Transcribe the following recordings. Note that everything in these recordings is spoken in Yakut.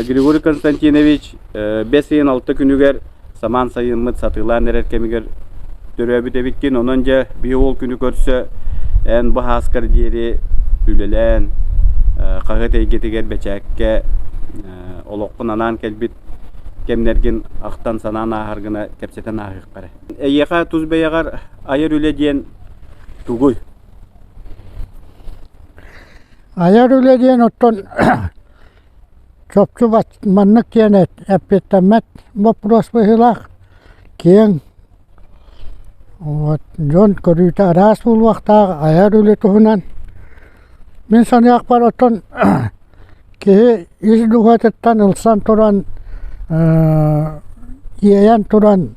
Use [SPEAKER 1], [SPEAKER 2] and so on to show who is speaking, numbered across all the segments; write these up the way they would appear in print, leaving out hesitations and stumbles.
[SPEAKER 1] Григорий Константинович бэс ыйын алта күнүгэр самаан сайыммыт сатыылаан эрэр кэмигэр төрөөбүт эбиккин. Онон дьэ биһи ол күнү көрсө эн бу һааскар диэри үлэлээн хаһыат эйгэтигэр бэчээккэ олоххун анаан кэлбит кэмнэргин ахтан-санаан ааһар гына кэпсэтэн ааһыахха эрэ. Эйиэхэ тус бэйэҕэр айар үлэ диэн тугуй?
[SPEAKER 2] Айар үлэ диэн оттон чопчу маннык диэн эппиэттэммэт боппуруос быһыылаах, киэҥ. Вот дьон көрүүтэ араас буолуохтаах айар үлэ туһунан. Мин саныахпар оттон киһи ис дууһатыттан ылсан туран иэйэн туран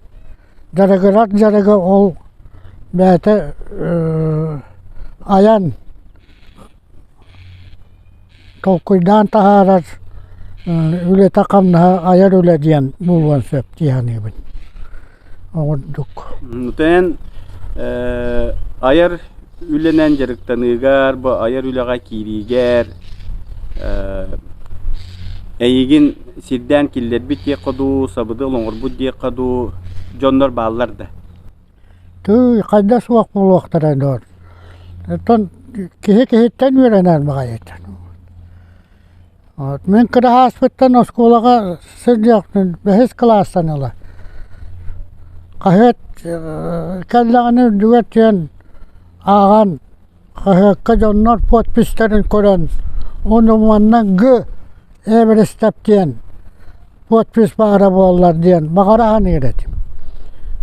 [SPEAKER 2] дьарыгырар дьарыга ол бэйэтэ айан толкуйдаан таһаарар үлэтэ-хамнаһа айар үлэ диэн буолуон сөп дии саныыбын. Оҕурдук.
[SPEAKER 1] Эн айар үлэнэн дьарыктаныыгар, бу айар үлэҕэ киириигэр эйигин сирдээн киллэрбит диэххэ дуу, сабыдыал оҥорбут диэххэ дуу дьоннор бааллар да?
[SPEAKER 2] Тыый, хайда суох буолуохтара дуо? Оттон киһи киһиттэн үөрэнэр баҕайыта. Вот мин кыраһааспыттан оскуолаҕа сылдьыахпын бэһис кылаастан ыла хаһыат кэллэҕинэ үрдүгэр түһэн ааҕан хаһыакка дьоннор подписьтарын көрөн ону манна Г Эверестов диэн подпись баара буоллар диэн баҕара саныыр этим.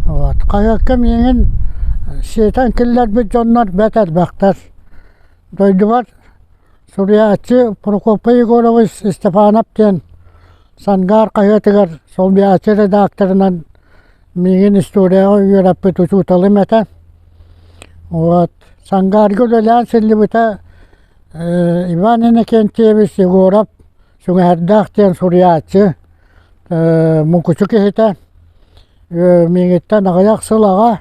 [SPEAKER 2] Вот хаһыакка миигин сиэтэн киллэрбит дьоннор бэрт элбэхтэр. Дойдубар Суруйааччы Прокопий Егорович Степанов диэн Сангаар хаһыатыгар солбуйааччы редакторынан миигин историяҕа үөрэппит учууталым этэ. Вот Сангаарга үлэлээн силлибитэ Иван Иннокентьевич Егоров Сүҥэһэрдээх диэн суруйааччы мукучу киһитэ миигиттэн аҕыйах сыл аҕа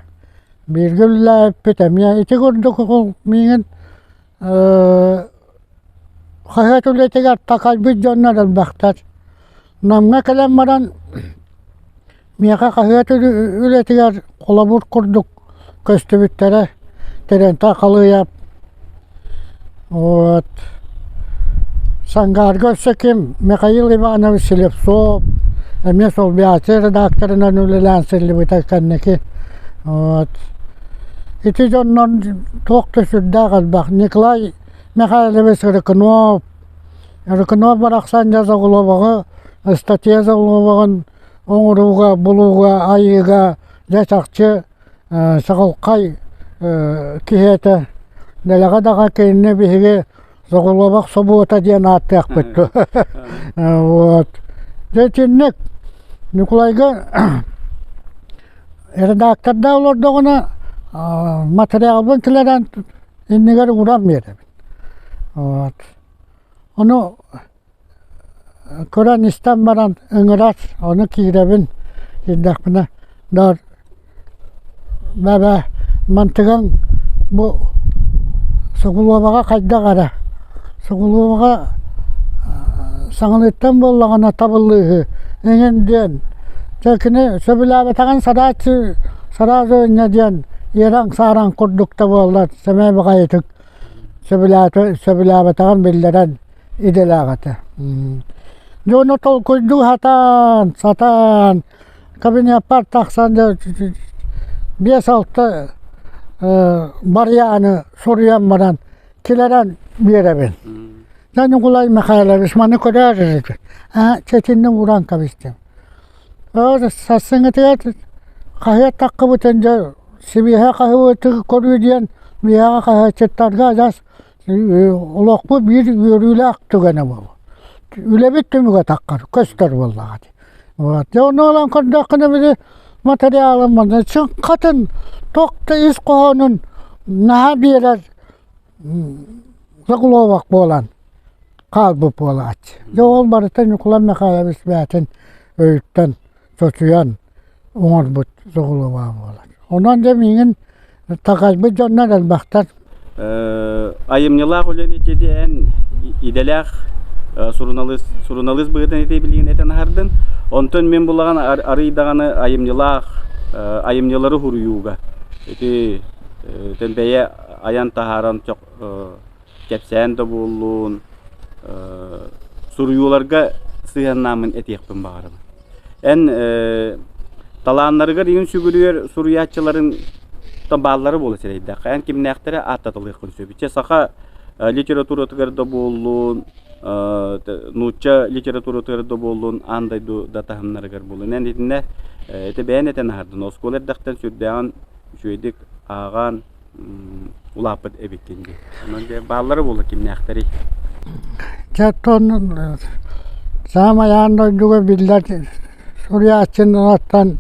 [SPEAKER 2] бииргэ үлэлээбиппит эмиэ ити курдук миигин Хаһыат үлэтигэр такайбыт дьоннор элбэхтэр. Намҥа кэлэн баран миэхэ хаһыат үлэтигэр холобур курдук көстүбүттэрэ. Тэрэнтэй Халыйап, вот Сангаарга өссө ким Михаил Иванович Слепцов эмиэ солбуйааччы редакторынан үлэлээн сылдьыбыта кэнники. Вот Ити дьоннор туох да сүрдээх элбэх. Николай Михайлович Рыкунов, Рыкунов барахсан дьэ заголовогы, ыстатыйа заголовогын оҥорууга, булууга, айыыга дьэ чахчы чаҕылхай киһи этэ. Дэлэҕэ даҕа кинини биһиги заголовок собуота диэн ааттыахпыт. Вот. Дьэ итинник Ньукулайга Редактордаа олордоҕуна материалбын киллэрэн иннигэр ууран биэрэбин. Вот. Ону көрөн истэн баран ыҥырар, ону киирэбин киирдэхпинэ доор бэбэ мантыгаҥ бу Сугулуобаҕа хайдах эрэ Сугулуобаҕа саҥалыттан буоллаҕына табыллыыһы эҥин диэн дьэ кини сөбүлээбэтэҕин сарааччы сразу инньэ диэн иэрэҥ-саараҥ курдук да буоллар сэмэй баҕайытык сөбүлээбэтэҕин биллэрэн идэлээх этэ. Дьэ ону толкуйдуу сатаан, сатаан кабинеппар тахсан биэс-алта барыйааны суруйан баран килэрэн биэрэбин. Дьэ Ньукулай Михайлович маны көрөөр эрэ аа чэтинни ууран кэбистим. Сарсыҥҥытыгар хаһыат таххыбытын дьэ сибиэһэ хаһыаты көрүү диэн биһиэхэ хаһыатчыттарга адьас олохпут биир үөрүүлээх түгэнэ буолуо. Үлэбит түмүгэ таххар көстөр буоллаҕа дии. Вот. Дьэ ону ылан көрдөххүнэ били материалым манна чыҥхатын туох да ис хоһоонун наһаа биэрэр заголовок буолан хаалбыт буолааччы. Дьэ ол барыта Ньукулай Михайлович бэйэтин өйүттэн чочуйан оҥорбут заголовога буолар. Онон дьэ миигин такайбыт дьоннор элбэхтэр.
[SPEAKER 1] Айымньылаах үлэни эн идэлээх суруналыыс суруналыыс быһыытынан ити билигин этэн аһардын. Онтон мин булаҕан арый даҕаны айымньылаах айымньылары суруйууга ити бэйэ айан таһааран кэпсээн да буоллун, суруйууларга сыһыаннааммын этиэхпин баҕарабын. Эн талааннарыгар иҥин сүгүрүйэр суруйааччыларын бааллара буола сирэйдэххэ, эн кимнээхтэрэ ааттаталыаххын сөбүй? Чэ, саха литературатыгар да буоллун, нуучча литературатыгар да буоллун, аан дойду да таһымнарыгар буоллун. Эн итиннэ ити бэйэн этэн аһардын, оскуола эрдэхтэн сүрдээҕин үчүгэйдик ааҕан, улааппыт эбиккин дии. Онон дьэ бааллара буолла кимнээхтэрий?
[SPEAKER 2] Дьэ оттон саамай аан дойдуга биллэр суруйааччылартан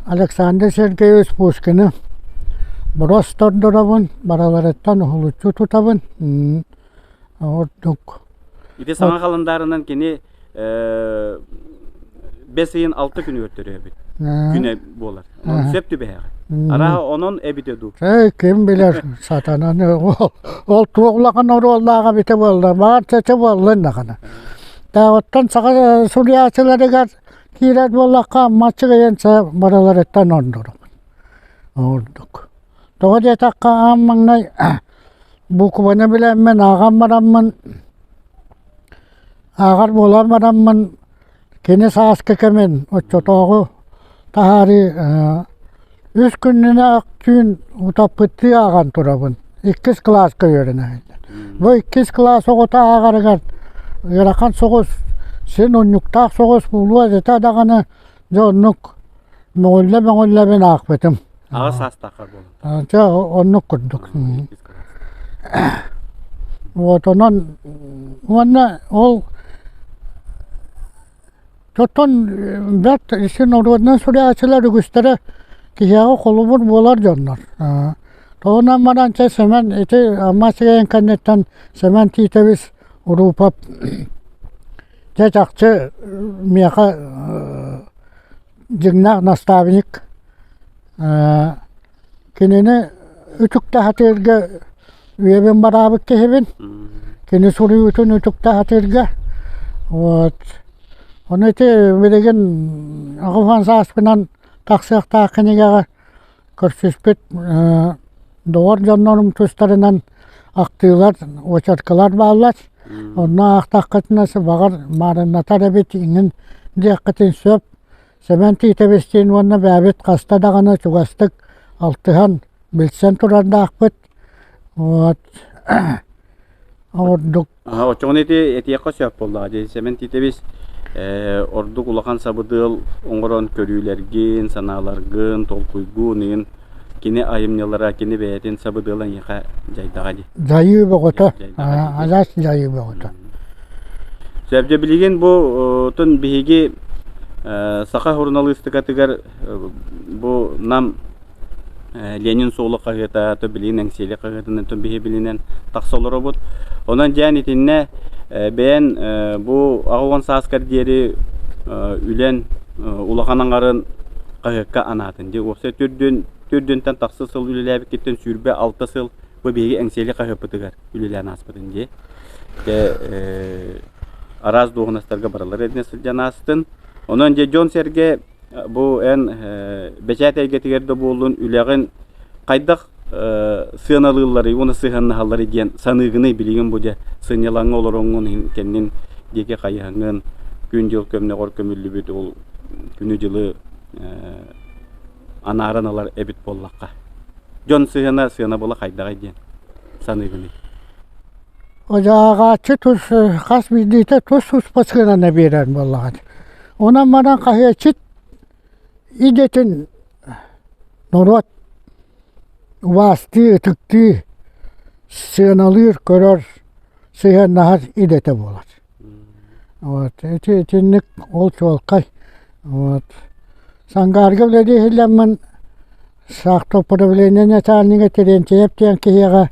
[SPEAKER 2] Александр Сергеевич Пушкины бороос тордоробун, барыларыттан уһулуччу тутабын. Ордук.
[SPEAKER 1] Ити саҥа халандаарынан кини бэс ыйын алта күнүгэр төрөөбүт күнэ буолар. Онон сөп түбэһэҕин. Арааһа онон эбитэ дуу?
[SPEAKER 2] Эй, ким билэр сатананы ол, ол туох улахан оруоллаах эбитэ буолла, баар чача буоллун даҕаны. Оттон саха суруйааччыларыгар киирэр буоллахха, маччыгыйан барыларыттан ордорум. Ордук. Тоҕо диэтэххэ, аан маҥнай букваны билэммин, ааҕан бараммын Ааҕар буолан бараммын кини сааскы кэмин оччотооҕу таһаарыы үс күннүнээх түүн утаппыттыы ааҕан турабын. Иккис кылааска үөрэнэ сылдьан. Бу иккис кылаас оҕото ааҕарыгар ыарахан соҕус, син унньуктаах соҕус буолуо этэ даҕаны дьэ оннук мөҕүллэ-мөҕүллэбин аахпытым.
[SPEAKER 1] Аҕа саастааххар буолан.
[SPEAKER 2] Чэ оннук курдук. Вот онон уонна ол оттон бэрт ити норуодунай суруйааччылар үгүстэрэ киһиэхэ холобур буолар дьоннор. Тоҕунан баран чэ Сэмэн ити Амма сирэйин кэнниттэн Сэмэн Тиитэбис Уруупап дьэ чахчы миэхэ дьиҥнээх наставник Кинини үтүктэ сатыырга үйэбин бараабыт киһибин. Кини суруйуутун үтүктэ сатыырга. Вот. Ону ити билигин аҕыс сааспынан тахсыахтаах кинигэҕэ көрсүспүт доҕор дьоннорум тустарынан ахтыылар, очеркалар бааллар. Онно аахтаххытына баҕар маарыннатар эбит иҥин диэххитин сөп. Сэмэн Тиитэбистиин уонна бэйэбит хаста даҕаны чугастык алтыһан, билсэн турардаахпыт. Вот ордук
[SPEAKER 1] Оччоҕуна ити этиэххэ сөп буоллаҕа дии. Сэмэн Тиитэбис ордук улахан сабыдыал оҥорон көрүүлэргин, санааларгын, толкуйгун иһин кини айымньылара, кини бэйэтин сабыдыала эйиэхэ дьайдаҕа дии.
[SPEAKER 2] Дьайыы бөҕөтө, адьас дьайыы бөҕөтө.
[SPEAKER 1] Сөп дьэ билигин бу тун биһиги саха суруналыыстыкатыгар бу Нам Ленин суолу хаһыата, то билигин Эҥсиэли хаһыатынан тун биһи билинэн тахса олоробут. Онон дьээн итиннэ бэйэн бу 80 сааскар диэри үлэн улахан аҥарын хаһыакка анаатын. Дьэ уопсай төрдүөн төрдүөнтэн тахса сыл үлэлээбиккиттэн 26 сыл бу биһиги Эҥсиэли хаһыаппытыгар үлэлээн ааспытын дии. Дьэ араас дуоһунастарга барылар эрдэ сылдьан аастын. Онон дьэ дьон-сэргэ бу эн бэчээт эйгэтигэр да буоллун үлэҕин хайдах сыаналыылларый уонна сыһыаннаһалларый диэн саныыгыный билигин бу дьэ сынньалаҥҥа олороҥҥун кэннин диэки хайыһаҥҥын күн-дьыл көмнөҕөр көмүллүбүт ол күнү-дьылы анааран ылар эбит буоллахха дьон сыһыана сыанабыла хайдаҕый диэн саныыгыный
[SPEAKER 2] Ааҕааччы тус хас биирдиитэ тус-туспа сыананы биэрэр буоллаҕа. Онон баран хаһыаччыт идэтин норуот убаастыы, ытыктыы, сыаналыыр, көрөр, сыһыаннаһар идэтэ буолар. Вот ити итинник ол чуолкай. Вот Сангаарга үлэлии иһиллэммин Сахтоуправление начальнига Терентьев диэн киһиэхэ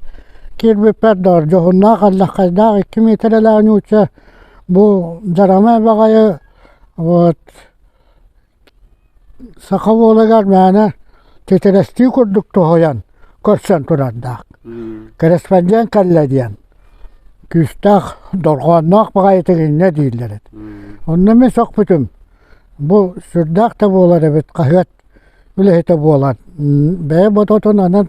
[SPEAKER 2] киирбиппэр доор дьоһуннаах аллаххайдаах икки миэтэрэлээх нуучча бу дьарамай баҕайы вот саха уолугар мээнэ титирэстии курдук тоһуйан көрсөн турардаах. Корреспондент кэллэ диэн. күүстээх, дорҕоонноох баҕайытык инньэ дииллэр этэ. Онно мин сөхпүтүм, бу сүрдээх да буолар эбит хаһыат үлэһитэ буолан, бэйэ бототун анан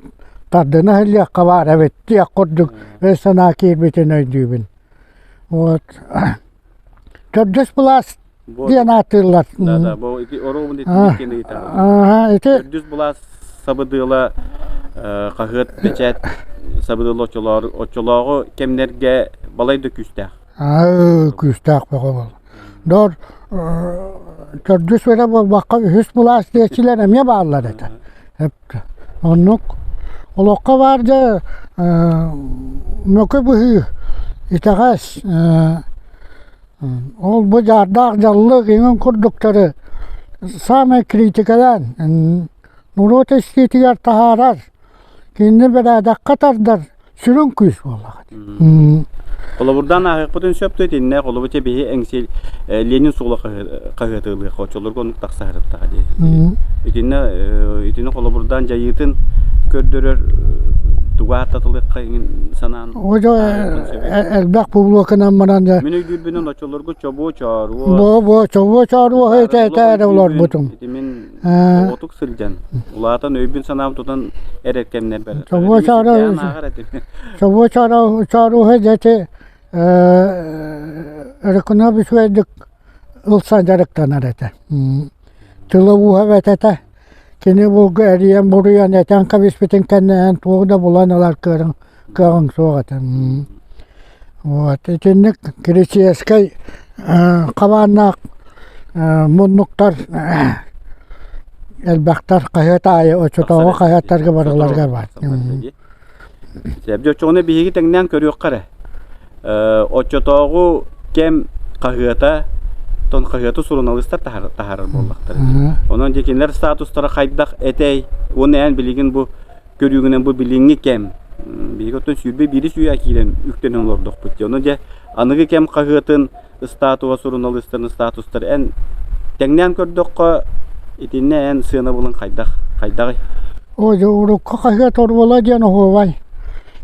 [SPEAKER 2] тардына иһиллиэххэ баар эбит диэх курдук өй-санаа киирбитин өйдүүбүн. Вот. Төрдүс былаас диэн ааттыыллар.
[SPEAKER 1] Да, да, бу ити оруобун итинник ыйытаҕын.
[SPEAKER 2] Ити
[SPEAKER 1] Төрдүс былаас сабыдыала хаһыат бэчээт сабыдыала оччолооҕу кэмнэргэ балай да күүстээх.
[SPEAKER 2] Күүстээх бөҕө буолла. Дор төрдүс эрэ буолбакка үһүс былаас диэччилэр эмиэ бааллар этэ. Оннук олоххо баар дьэ мөкү быһыы итэҕэс Ол бу дьаардаах дьаллык иҥин курдуктары саамай критикэлээн норуот истиитигэр таһаарар, кинини бэрээдэккэ тардар сүрүн күүс буоллаҕа дии.
[SPEAKER 1] Холобурдаан ааһыахпытын сөп дуо итиннэ холобур чэ биһи эҥсиэл Ленин суола хаһыаты ылыахха оччолорго оннук тахса сырыттаҕа дии. Итиннэ итини холобурдаан дьайыытын көрдөрөр тугу ааттатылыахха иҥин санаан
[SPEAKER 2] элбэх публиканан баран дьэ
[SPEAKER 1] Мин өйдүүрбүнэн оччолорго чобуо чооруо
[SPEAKER 2] бо бо чобуо чооруо этэ этэ эрэ олорбутум.
[SPEAKER 1] Ити мин оҕотук сылдьан улаатан өйбүн санаам тутан эрэр кэмнэрбэр
[SPEAKER 2] Чобуо чооруо чобуо чооруо дьэ Рыкунов үчүгэйдик ылсан дьарыктанар этэ. Тыла ууһа эбэт этэ. Кини булгу эрийэн-буруйан этэн кэбиспитин кэннэ эн тугу да булан ылар кыаҕыҥ кыаҕыҥ суох этэ. Вот итинник киричиэскэй хабааннаах муннуктар элбэхтэр хаһыат аайы оччотооҕу хаһыаттарга барыларыгар баар.
[SPEAKER 1] Дьэ оччоҕуна биһиги тэҥнээн көрүөххэ эрэ. Оччотооҕу кэм хаһыата тон хаһыаты суруналыыстар таһаарар буоллахтара. Онон дьэ кинилэр статустара хайдах этэй уонна эн билигин бу көрүүгүнэн бу билиҥҥи кэм биһиги оттон 21 үйэ киирэн үктэнэн олордохпут дии. Онон дьэ аныгы кэм хаһыатын статуһа суруналыыстарын статустара эн тэҥнээн көрдөххө итиннэ эн сыанабылыҥ хайдах хайдаҕый?
[SPEAKER 2] Оо дьэ урукку хаһыат оруола диэн оһуобай.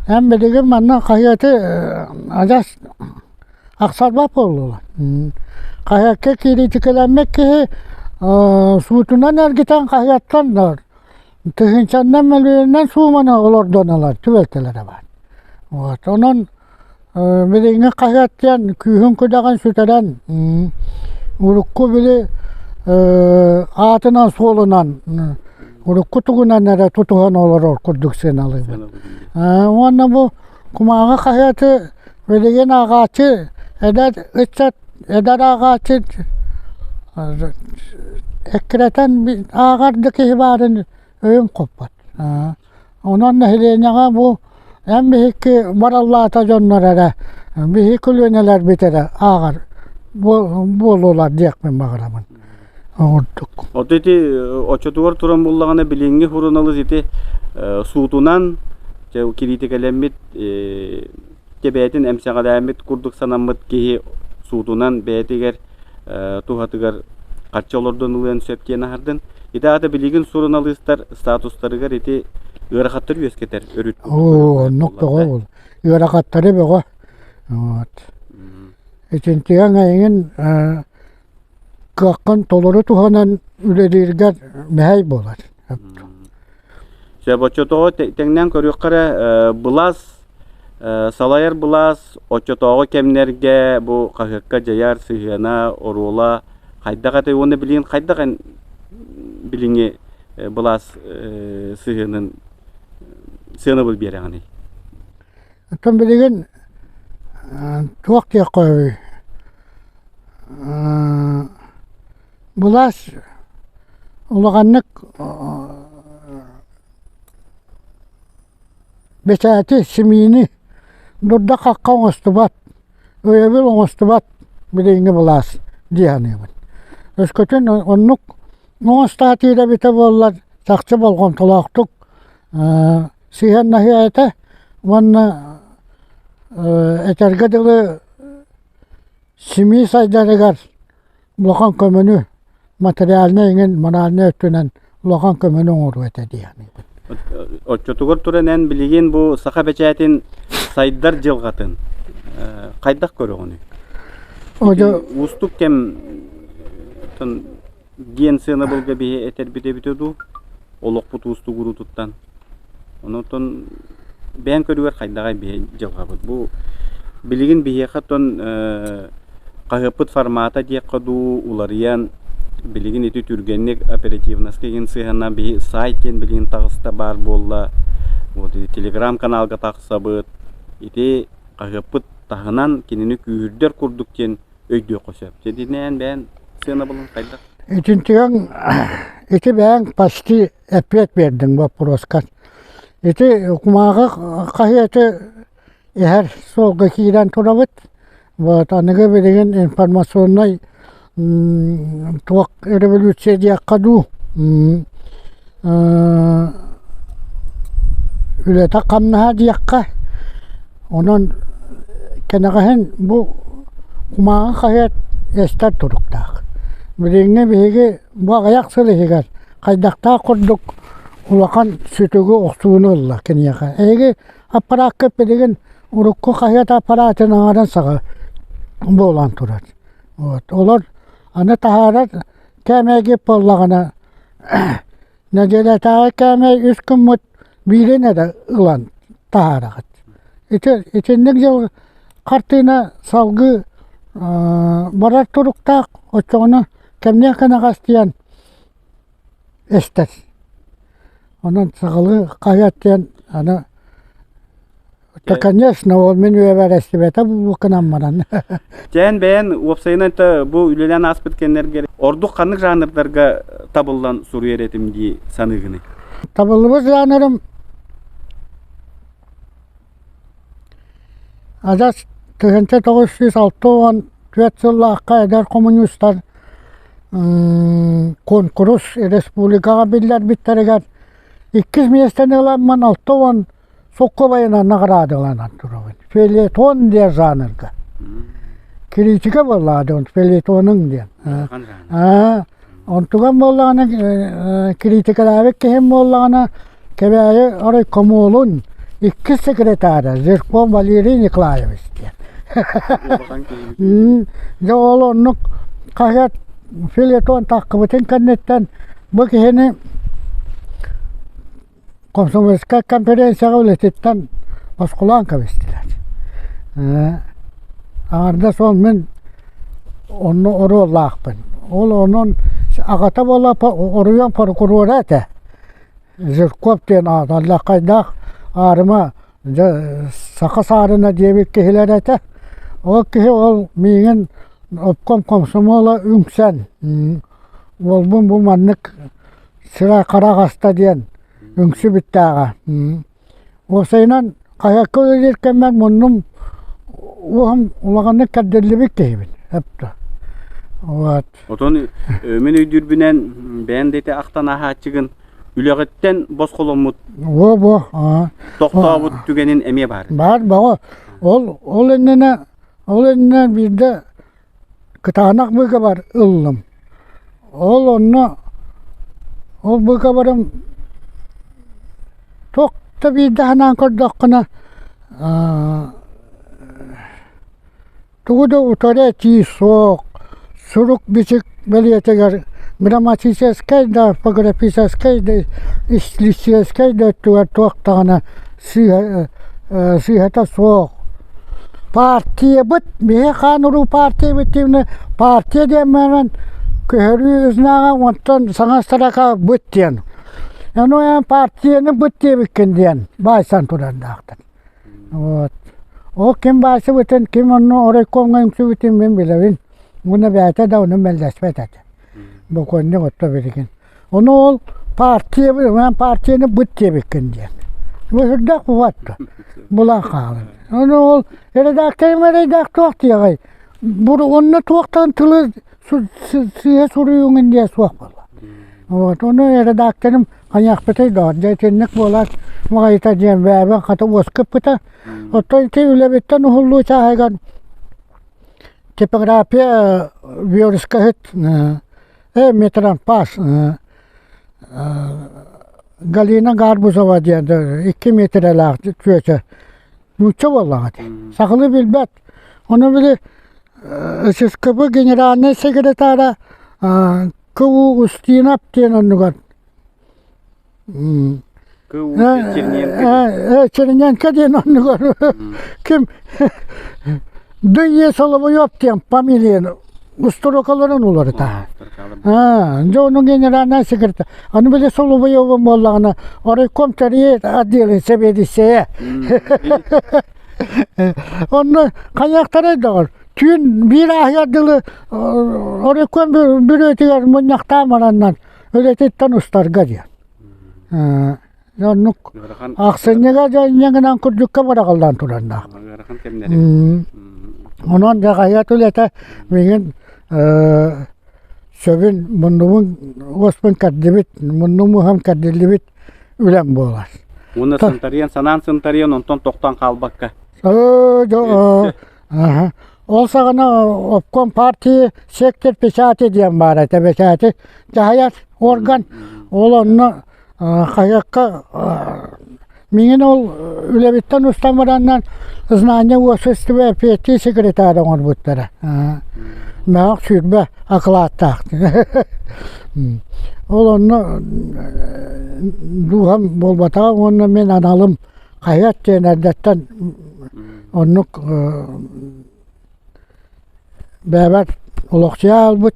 [SPEAKER 2] Эн билигин манна хаһыаты адьас ахсарбат буоллулар. Хаһыакка кириитикэлэммит киһи суутунан эргитэн хаһыаттан да тыһыынчаннан мөлүйүөнүнэн сууманы олордон ылар түбэлтэлэрэ баар. Вот онон Билиҥҥи хаһыат диэн күүһүн-күдэҕин сүтэрэн, урукку били аатынан-суолунан, урукку тугунан эрэ тутуһан олорор курдук сыаналыыбын. Уонна бу кумааҕы хаһыаты билигин ааҕааччы эдэр ыччат, эдэр ааҕааччы эккирэтэн ааҕар да киһи баарын өйүм хоппот. Онон нэһилиэнньэҕэ бу эн биһикки бараллаата дьоннор эрэ, биһи көлүөнэлэрбит эрэ ааҕар буолуолар диэхпин баҕарабын оҥордук.
[SPEAKER 1] Ото ити оччотугар туран буллаҕына билиҥҥи суруналыыс ити суутунан кириитикэлэммит бэйэтин эмсэҕэлээммит курдук санаммыт киһи суутунан бэйэтигэр туһатыгар харчы олордон ылыан сөп диэн аһардын. Ити аата билигин суруналыыстар статустарыгар ити ыарахаттары үөскэтэр өрүт.
[SPEAKER 2] Оо, оннук бөҕө ол. Ыарахаттары бөҕө. Вот. Итинтигэҥ эйигин кыаххын толору туһанан үлэлииргэр мэһэй буолар.
[SPEAKER 1] Сөп, оччотооҕу тэҥнээн көрүөххэ эрэ, былаас Салайар былаас оччотооҕу кэмнэргэ бу хаһыакка дьайар сыһыана, оруола хайдах этэй уонна билигин хайдах эн билиҥҥи былаас сыһыанын сыанабыл биэрэҕиний?
[SPEAKER 2] Оттон билигин туох диэххэ үһүй былаас улаханнык Бэчээти, симиини дурда-хахха оҥостубат, өйөбүл оҥостубат билиҥҥи былаас дии саныыбын. Өскөтүн оннук оҥостоотуур эбитэ буоллар, чахчы болҕомтолоохтук сыһыаннаһыа этэ уонна этэргэ дылы симии сайдарыгар улахан көмөнү материальнай иҥин моральнай өттүнэн улахан көмөнү оҥоруо этэ дии саныыбын.
[SPEAKER 1] Оччотугар туран эн билигин бу саха бэчээтин сайдар дьылҕатын. хайдах көрөҕүнүй? Уустук кэм диэн сыанабылга биһи этэрбит эбитэ дуу, олохпут уустугуруутуттан. Онон бэйэҥ көрүгэр хайдаҕай биһи дьылҕабыт. Бу билигин биһиэхэ оттон хаһыаппыт формата диэххэ дуу уларыйан билигин ити түргэнник оперативноска игин сыһыаннаан биһи сайт диэн билигин таҕыста баар буолла. Вот ити телеграм-каналга тахсабыт. Ити хаһыаппыт таһынан кинини күүһүрдэр курдук диэн өйдүөххэ сөп. Дьэ бэйэн сыанабылын хайдах?
[SPEAKER 2] Итинтигэн ити бэйэҥ почти эппиэт биэрдиҥ боппуруоска. Ити кумааҕы хаһыаты иһэр суолга киирэн турабыт. Вот аныгы билигин информационнай туох революция диэххэ дуу үлэтэ-хамнаһа диэххэ онон кэнэҕэһин бу кумааҕы хаһыат эстэр туруктаах. Билиҥҥи биһиги бу аҕыйах сыл иһигэр хайдахтаах курдук улахан сүтүгү охсууну ылла киниэхэ. Эһиги аппараакка билигин урукку хаһыат аппараатын аҥарын саҕа буолан турар. Вот олор аны таһаарар кээмэйгит буоллаҕына нэдиэлэтээҕи кээмэй үс күммүт биирин эрэ ылан таһаараҕыт. Ити итинник дьыл хартыына салгыы барар туруктаах оччоҕуна кэмниэх кэнэҕэс диэн эстэр. Онон саҕалыы хаһыат диэн аны Да, конечно, ол мин үйэбэр эстибэтэ буолбуккунан баран.
[SPEAKER 1] Чээн бэйэн уопсайынан да бу үлэлээн ааспыт кэмнэргэр ордук ханнык жанрдарга табыллан суруйар этим дии саныыгыный?
[SPEAKER 2] Табыллыбыт жанрым адьас 1964 сыллаахха эдэр коммунистар куонкурус республикаҕа биллэрбиттэригэр иккис миэстэни ыламмын 60 соккобайынан наҕараадаланан турабын. Фельетон диэн жанрга. Критика буоллаҕа фельетонуҥ диэн. Онтуган буоллаҕына критикалаабыт киһим буоллаҕына Кэбээйи райкомолун иккис секретара Жирков Валерий Николаевич диэн. Дьэ ол оннук хаһыат фельетон таххыбытын кэнниттэн бу киһини Комсомольскай конференцияҕа үлэтиттэн босхолоон кэбистилэр. Аҥардас ол мин онно оруоллаахпын. Ол онон аҕата буола оройуон прокурора этэ. Жирков диэн ааталлаххайдаах аарыма дьэ саха саарына диэбит киһилэр этэ. Ол киһи ол миигин обком комсомола үҥсэн уолбун бу маннык Сыра хара хаста диэн үҥсүбүттээҕэ. Уопсайынан хаһыакка үлэлиир кэммэр муннум уоһум улаханнык кэрдиллибит киһибин. Эптэ. Вот.
[SPEAKER 1] Отон мин өйдүүрбүнэн бэйэн да ити ахтан ааһааччыгын үлэҕиттэн босхоломмут
[SPEAKER 2] Во-во.
[SPEAKER 1] Тохтообут түгэнин эмиэ баар.
[SPEAKER 2] Баар баҕа. Ол ол иннинэ ол иннинэ биирдэ Кытаанах быыкабар ыллым. Ол онно ол быыкабарым туох да биирдэ санаан көрдөххүнэ тугу да утары этии суох, сурук-бичик бэлиэтигэр грамматическай да, орфографическай да, истилистическэй да өттүгэр туох даҕаны сыыһа сыыһата суох. Партиябыт, биһи хаан уруу партиябыт диэбинэ, партия диэн баран көһөрүү знага онтон саҥа строка быт диэн. Ону эн партияны быт диэбиккин диэн баайсан турардаахтар. Вот. Ол ким баайсыбытын, ким онно оройкомҥа үҥсүбүтүн мин билэбин. Уонна бэйэтэ да ону мэлдьэспэт этэ. Бокуонньук отто билигин. Ону ол партия партияны быт диэбиккин диэн. Бу сүрдээх бубат булан хаалан. Ону ол редакторым эрэйдээх туох диэҕэй? Онно туохтан тылы сыыһа суруйуҥун диэ суох буолла. Вот ону редакторым хайаахпытый доо дьэ итинник буолаат маҕайыта диэн бэйэбин хата уоскуппута. Оттон ити үлэбиттэн уһуллуу чааһыгар типография верскаһыт метранпас Галина Гарбузова диэн 2 метрэлээх чүөчэ нуучча буоллаҕа ити. Сахалыы билбэт. Ону били ССКБ генеральнай секретара К.У. Устинов диэн оннугар
[SPEAKER 1] К.У. Черненко.
[SPEAKER 2] Черненко диэн оннугар ким Д.Е. Соловьев диэн фамилияны устуруокаларын уларыта. Дьэ ону генеральнай секретарь. Аны били Соловьевым буоллаҕына райком тэрийэр отделын сэбиэдиссэйэ. Онно хайыахтарай доҕор, түүн биир ааһыар дылы оройкуон бүрүөтүгэр мунньахтаан бараннар үлэтиттэн устарга диэн. Оннук ахсынньыга дьэ инньэ гынан курдукка быраҕыллан тураннаах.
[SPEAKER 1] Ыарахан кэмнэр.
[SPEAKER 2] Онон дьэ хаһыат үлэтэ миигин сөбүн муннубун уоспун кэрдибит, муннум уһам кэрдиллибит үлэм буолар.
[SPEAKER 1] Уонна сынтарыйан, санаан сынтарыйан, онтон тохтоон хаалбакка.
[SPEAKER 2] Ол саҕана обком партии сектор печати диэн баар этэ, печати дьаһайар орган. Ол онно хаһыакка миигин ол үлэбиттэн устан бараннан знание уопсастыба эппиэттии секретарь оҥорбуттара. Мөөх 20 акылааттаах. Ол онно дууһам буолбатаҕа уонна мин аналым хаһыат диэн эрдэттэн оннук бэйэбэр олохсуйа хаалбыт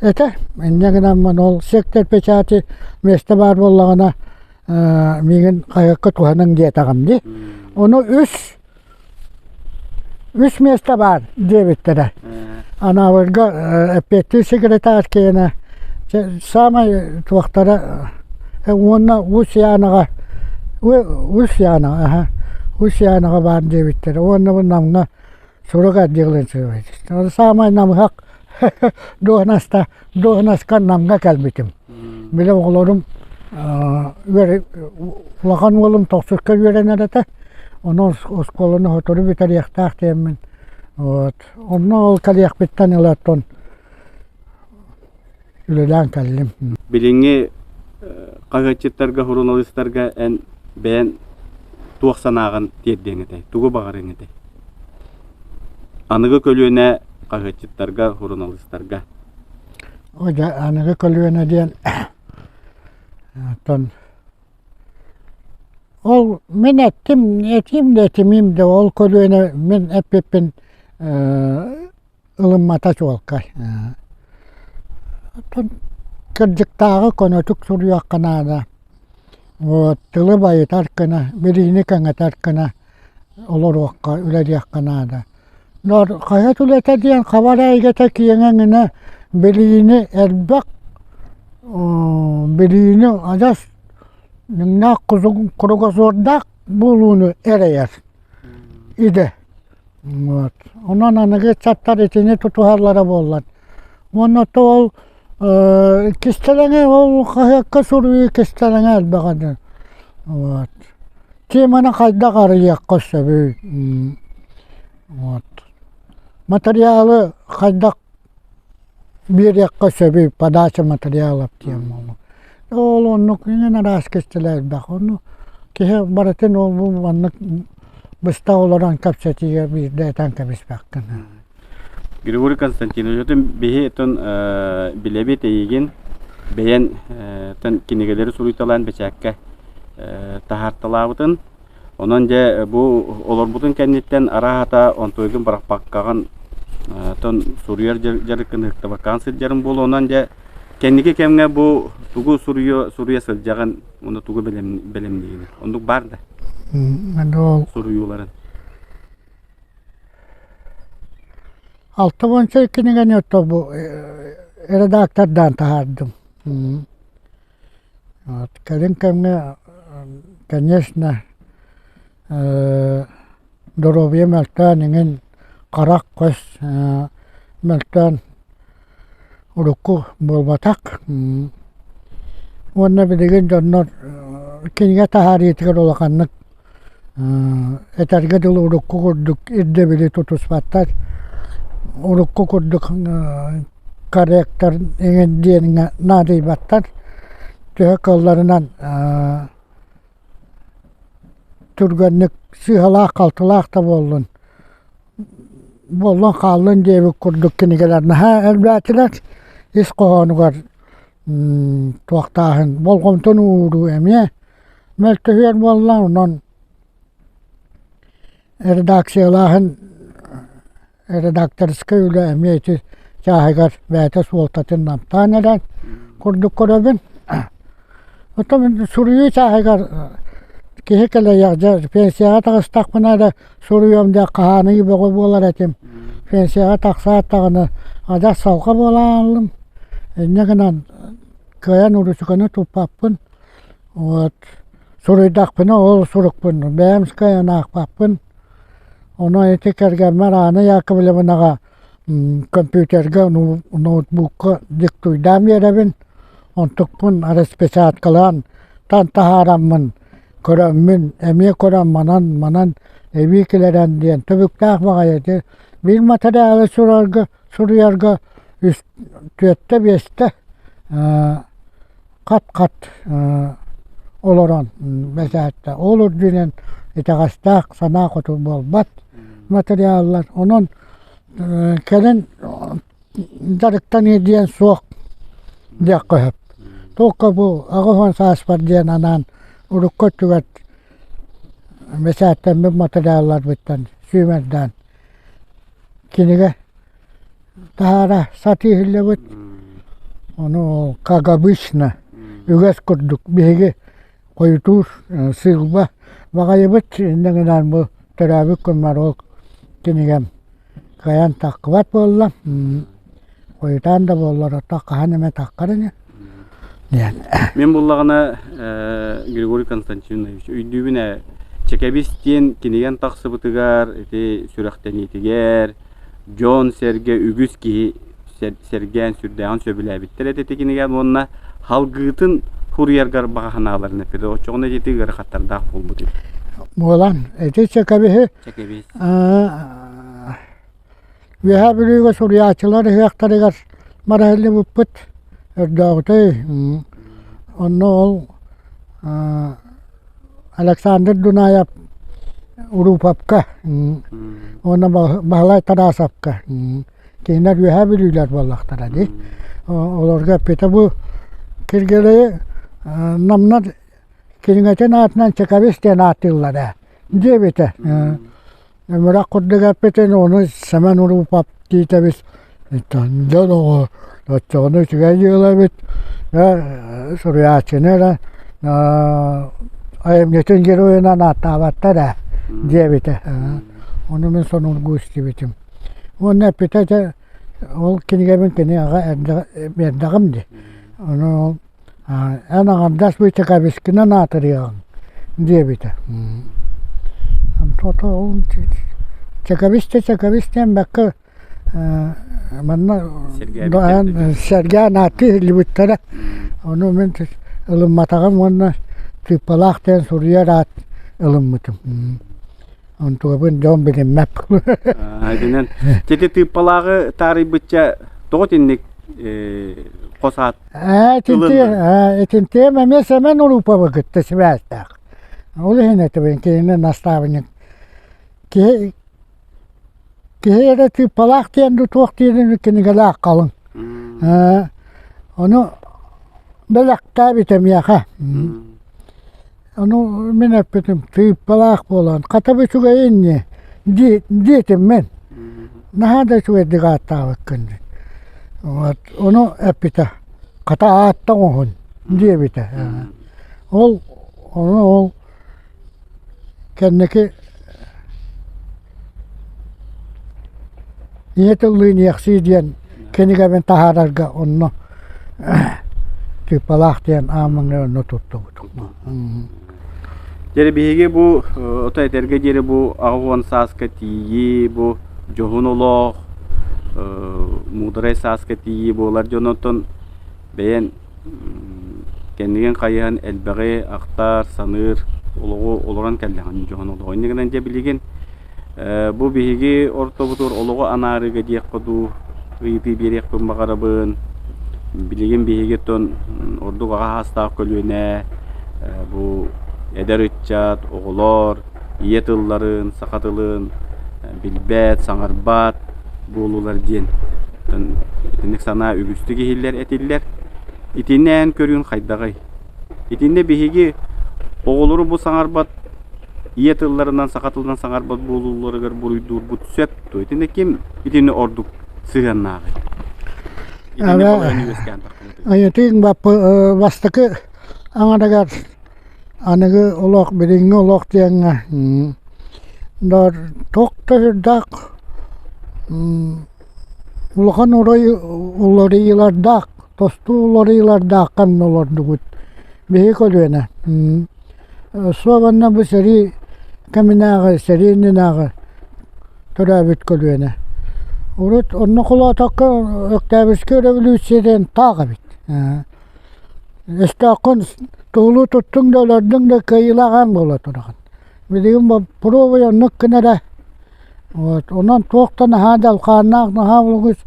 [SPEAKER 2] этэ. Инньэ гынан ол сектор печати миэстэ баар буоллаҕына миигин хаһыакка туһаныҥ диэтэҕим дии. Ону үс Үс миэстэ баар диэбиттэрэ. Анаабырга эппиэттиир секретарь киэнэ саамай туохтара уонна Уус Янаҕа Уус Янаҕа Уус Янаҕа баар диэбиттэрэ уонна бу Намҥа сурук отделын Саамай намыһах дуоһунаста дуоһунаска Намҥа кэлбитим. Били оҕолорум улахан уолум тохсуска үөрэнэр этэ, онон оскуоланы сотору бүтэриэхтээх диэммин вот онно ол кэлиэхпиттэн ыла оттон үлэлээн
[SPEAKER 1] кэллим. Билиҥҥи хаһыатчыттарга, суруналыыстарга эн бэйэн туох санааҕын тиэрдиэҥ этэй, тугу баҕарыаҥ этэй? Аныгы көлүөнэ хаһыатчыттарга, суруналыыстарга.
[SPEAKER 2] Дьэ, аныгы көлүөнэ диэн оттон ол мин эттим, этиим да этимиим да ол көлүөнэ мин эппиппин ылыммата чуолкай. Оттон кырдьыктааҕы көнөтүк суруйуохха наада. Вот тылы байытар гына, билиини кэҥэтэр гына олоруохха, үлэлиэххэ наада. Хаһыат үлэтэ диэн хабар эйгэтэ киэҥэ эҥинэ билиини элбэх билиини адьас дьиҥнээх кругозордаах буолууну эрэйэр идэ. Вот. Онон аныгы ыччаттар итини тутуһаллара буоллар. Уонна то ол кистэлэҥэ ол хаһыакка суруйуу кистэлэҥэ элбэҕэ диэн. Вот. Теманы хайдах арыйыахха сөбүй? Вот. Материалы хайдах биэриэххэ сөбүй? Подача материалов диэн буолуо. Ол оннук иҥэн араас кистэлэ элбэх. Ону киһи барытын ол бу маннык быста олорон кэпсэтиигэ биирдэ этэн кэбиспэккин.
[SPEAKER 1] Григорий Константинович, отон биһи отон билэбит эйигин бэйэн кинигэлэри суруйталаан бэчээккэ таһаарталаабытын. Онон дьэ бу олорбутун кэнниттэн арааһата онтуойгун бырахпаккаҕын отон суруйар дьарыккын ыһыктыбаккаҕын сылдьарын буолуо. Онон дьэ кэнники кэмҥэ бу тугу суруйа суруйа сылдьаҕын уонна тугу бэлэмниигин? Оннук баар да суруйууларын?
[SPEAKER 2] 60 кинигэни ото бу редактордаан таһаардым. Вот кэлин кэмҥэ, конечно, доруобуйа мөлтөөн иҥин харах көс мөлтөөн урукку буолбатах. Уонна билигин дьоннор кинигэ таһаарыытыгар улаханнык Этэргэ дылы урукку курдук ирдэбили тутуспаттар, урукку курдук корректор эҥин диэҥҥэ наадыйбаттар. Төһө кыалларынан түргэнник сыыһалаах-халтылаах да буоллун. буоллун хааллын диэбит курдук кинигэлэр наһаа элбээтилэр. Ис хоһоонугар туохтааһын болҕомтону ууруу эмиэ мөлтөһүөр буолла. Онон редакциялааһын редакторскай үлэ эмиэ ити чааһыгар бэйэтэ суолтатын намтаан эрэр курдук көрөбүн. Оттон суруйуу чааһыгар киһи кэлэйэх дьэ пенсияҕа таҕыстахпына эрэ суруйуом диэн хаһааныы бөҕө буолар этим. Пенсияҕа тахсаат даҕаны адьас салҕа буолан ааллым. Инньэ гынан кыайан уруучуканы туппаппын. Вот суруйдахпына ол сурукпун бэйэм кыайан аахпаппын. Онон ити кэргэммэр Аана Яковлевнаҕа компьютерга, ноутбукка диктуйдаан биэрэбин. Онтукпун распечаткалаан тан таһаараммын көрөммүн, эмиэ көрөн манан, манан эбии килэрэн диэн түбүктээх баҕайы ити биир матырыйаалы сурарга, суруйарга үс түөртэ-биэстэ хат-хат олорон бэчээттэ. Ол үрдүнэн итэҕэстээх санаа хоту буолбат материаллар. Онон кэлин дьарыктаныы диэн суох диэххэ сөп. Туохха бу 80 сааспар диэн анаан урукку өттүгэр бэчээттэммит материалларбыттан сүүмэрдээн кинигэ таһаара сатыы иһиллэбит. Ону как обычно үгэс курдук биһиги хойутуур сыылба баҕайыбыт инньэ гынан бу төрөөбүт күммэр ол кинигэм кыайан таххыбат буолла. Хойутаан да буоллар оттон хаһан эмэ таххар ини диэн.
[SPEAKER 1] Мин буллаҕына Григорий Константинович өйдүүбүн ээ Чэкэбис диэн кинигэн тахсыбытыгар ити сүрэхтэниитигэр дьон-сэргэ үгүс киһи сэргээн сүрдээҕин сөбүлээбиттэр этэ ити кинигэ уонна халгыытын суруйаргар баҕа санааларын эппитэ оччоҕуна ити ыарахаттардаах буолбут үһү.
[SPEAKER 2] Буолан ити чэкэбиһи
[SPEAKER 1] Чэкэбис.
[SPEAKER 2] Үөһээ Бүлүүгэ суруйааччылар ыһыахтарыгар бараһыллыбыппыт өрдөөҕүтэй онно ол Александр Дунаев Уруповка уонна Баһылай Тарасовка кинилэр Үөһээ Бүлүүлэр буоллахтара дии. Олорго эппитэ бу Киргиэлэйи Намнар кинигэтин аатынан Чекавис диэн ааттыыллар ээ диэбитэ. Өмүрэх курдук эппитин ону Сэмэн Уруупап Тиитэбис дьон оҕо оччоҕуна үчүгэй дьыала эбит суруйааччыны эрэ айымньытын геройунан ааттаабаттар ээ диэбитэ. Ону мин сонургуу истибитим. Уонна эппитэ этэ ол кинигэбин кини аҕа биэрдэҕим дии. Ону ол Эн аҥардас быычакабыскынан аатырыаҕыҥ диэбитэ. Тото ол чэкэбис да чэкэбис диэн бэккэ манна сэргээн ааттыы иһиллибиттэрэ. Ону мин ылымматаҕым уонна тыыппалаах диэн суруйар аат ылыммытым. Онтугабын дьон билиммэт.
[SPEAKER 1] Итинэн ити тыыппалааҕы таарыйбычча тоҕо итинник хос аат
[SPEAKER 2] Итинтиэм эмиэ Сэмэн Уруповы кытта сибээстээх. Ол иһин этэбин кинини наставник киһи киһи эрэ тыыппалаах диэн дуу туох диирин кинигэлээх халыҥ. Ону бэлэхтээбитэ миэхэ. Ону мин эппитим тыыппалаах буолан хата бу үчүгэйин дии диэтим мин. Наһаа да үчүгэйдик ааттаабыккын дии. Вот ону эппитэ хата аатта оҥоһун диэбитэ. Ол ону ол кэнники Ийэ тыллыын иэхсии диэн кинигэбин таһаарарга онно Тыыппалаах диэн ааммыҥҥа онно туттубутум.
[SPEAKER 1] Дьэ биһиги бу ото этэргэ диэри бу 80 сааска тиийии, бу дьоһун олох, муударай сааска тиийии буолар дьон оттон бэйэн кэннигин хайыһан элбэҕи ахтар, саныыр олоҕу олорон кэллэҕин дьоһун олоҕу. Инньэ гынан дьэ билигин Бу биһиги ортобутугар олоҕу анаарыыга диэххэ дуу, ыйытыы биэриэхпин баҕарабын. Билигин биһиги оттон ордук аҕа саастаах көлүөнэ бу эдэр ыччат, оҕолор ийэ тылларын, саха тылын. билбэт, саҥарбат буолулар диэн итинник санаа үгүстүк иһиллэр, этиллэр. Итиннэ эн көрүүн хайдаҕый? Итиннэ биһиги оҕолору бу саҥарбат ийэ тылларынан, саха тылынан саҥарбат буолууларыгар буруйдуурбут сөп дуо? Итиннэ ким итини ордук сыһыаннааҕый? Итинник балаһыанньа үөскээн тахсыбытый.
[SPEAKER 2] Ыйытыыҥ бастакы аҥарыгар аныгы олох, билиҥҥи олох диэҥҥэ туох да сүрдээх улахан уларыйыылардаах, тосту уларыйыылардаах ханна олордубут биһи көлүөнэ. Суобанна бу сэрии кэминээҕи, сэрии иннинээҕи төрөөбүт көлүөнэ. Урут онно холоотоххо Өктөөбүскэй өрөбүлүүссүйэ диэн таах эбит. Өстөөххүн туһулуу туттуҥ да өлөрдүҥ да кыайыылаах эн буола тураҕын. Билигин боппуруобуй оннук гына эрэ. Вот онон туох да наһаа дьалхааннаах, наһаа улугус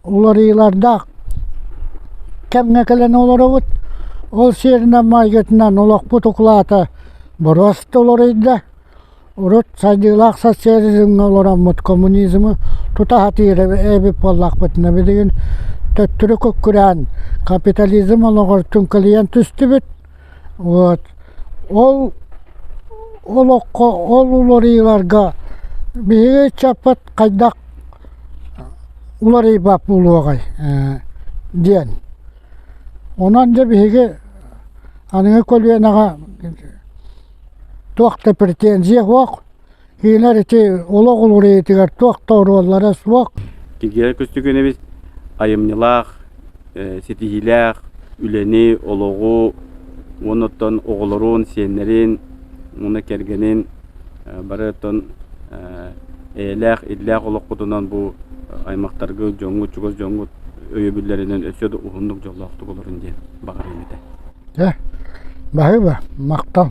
[SPEAKER 2] уларыйыылардаах кэмҥэ кэлэн олоробут. Ол сиэринэн майгытынан олохпут укулаата боруоста уларыйда. Урут сайдыылаах социализмҥа олороммут коммунизмы тута сатыыр эбит буоллахпытына, билигин төттөрү күккүрээн капитализм олоҕор түҥкэлийэн түстүбүт. Вот. Ол олоххо, ол уларыйыыларга биһиги ыччаппыт хайдах уларыйбат буолуоҕай диэн. Онон дьэ биһиги аныгы көлүөнэҕэ туох да претензия суох, кинилэр ити олох уларыйыытыгар туох да оруоллара суох.
[SPEAKER 1] Киргиэлэй Көстөкүүнэбис айымньылаах, ситиһиилээх үлэни, олоҕу уонна оттон оҕолорун, сиэннэрин уонна кэргэнин бары оттон эйэлээх, иллээх олоххутунан бу аймахтаргыт, дьоҥҥут, чугас дьоҥҥут өйөбүллэринэн өссө да уһуннук дьоллоохтук олорун диэн баҕарыам этэ.
[SPEAKER 2] Дьэ, баһыыба, махтал.